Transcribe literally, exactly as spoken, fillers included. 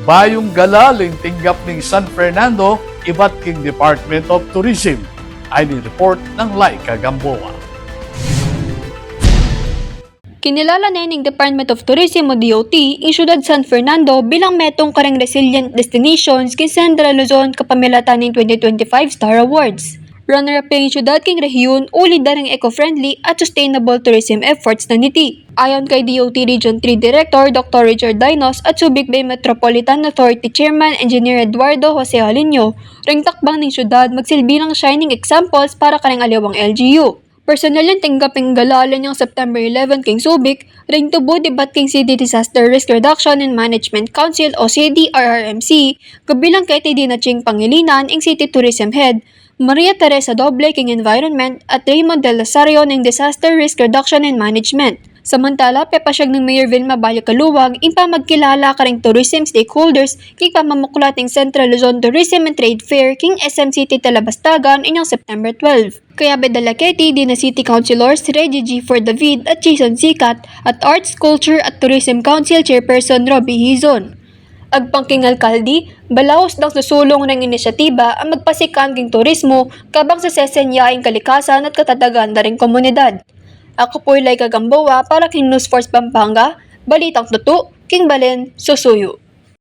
Mayung galal ing tinggap ning San Fernando ibat king Department of Tourism. Ini ing report nang Laika Gamboa. Kinilala ne ning Department of Tourism o D O T ing syudad San Fernando bilang metung kareng resilient destinations king Central Luzon kapamilatan ning twenty twenty-five Star Awards. Runner-up ing syudad king rehiyun uli da ring eco-friendly at sustainable tourism efforts na niti. Ayon kay D O T Region three Director Doctor Richard Dainos at Subic Bay Metropolitan Authority Chairman Engineer Eduardo Jose Alinio, ring takbang ning syudad magsilbi lang shining examples para kareng aliwang L G U. Personal yang tinggap ing galal inyang September eleven king Subic, ring tubud ibat king City Disaster Risk Reduction and Management Council o C D R R M C, kabilang keti dina Ching Pangilinan, ing City Tourism Head, Maria Teresa Doble king Environment, at Raymond Del Rosario ning Disaster Risk Reduction and Management. Samantala, pepasyag nang Mayor Vilma Balicaluag ing pamagkilala kareng tourism stakeholders king pamamuklat ning Central Luzon Tourism and Trade Fair king S M City Talabastagan inyang September twelve. Kayabe da la keti dina City Councilors Reggie G. Fordavid at Jason Sikat at Arts, Culture at Tourism Council Chairperson Robbie Hizon. Agpang king alkalde, balaus dang susulung reng inisyatiba a magpasikan king turismo kabang sesesenya ing kalikasan at katatagan da ring komunidad. Aku pu i Laika Gamboa para king News Force Pampanga, balitang tutu king balen susuyu.